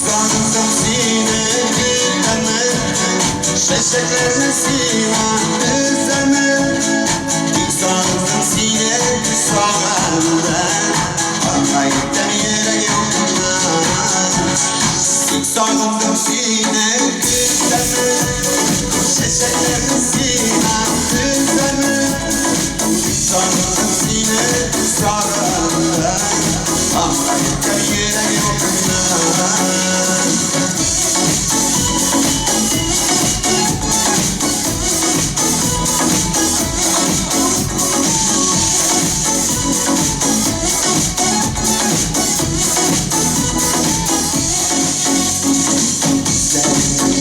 Sandım seni gündeme, çiçeklerini sina üzeme. Sandım seni sağında, anlayıp yere yokuna. Sandım seni gündeme, çiçeklerini sina üzeme. Sandım seni sağında, anlayıp yere yokuna.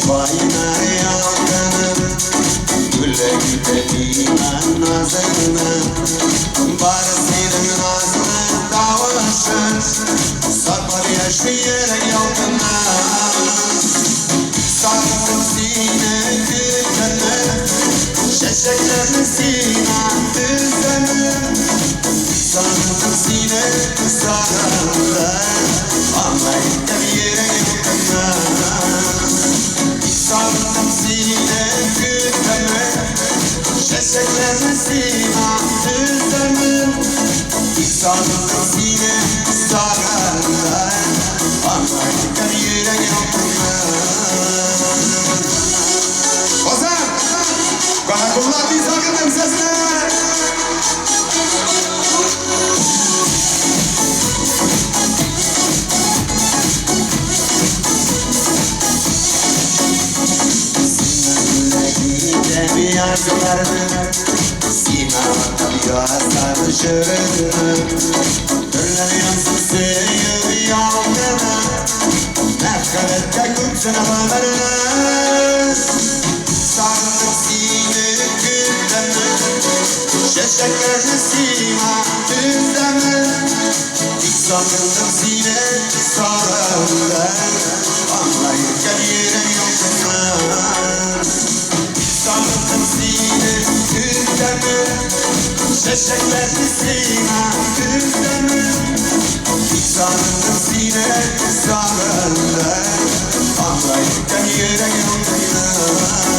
Bayına yakınım, güle güle iman nazını. Bar senin nazlı davuşun, sakar yaşı yere yakına. Sardım seni güzene, çiçeklerini sina düzene. Sardım seni saranda, anlayıp da yere yakına. Sardım seni güzene, çiçeklerini sina düzene. Sardım seni saranda, anlayıp da yere yakına. Ozan! Karakollar bir sakındım sesine! Yazlarını Sina'da yazar şırını. Türler yansın sıyır yangına, Mehkavette kütsün haberine. Sardık seni gündeme, çiçeklerini sima düzleme. Sarıldım sine sarıldı, anlayırken yerin yokuna. Sarıldım seni gündeme, çiçeklerini sina düzleme. Sarıldım sine sarıldı, anlayırken yerin yokuna.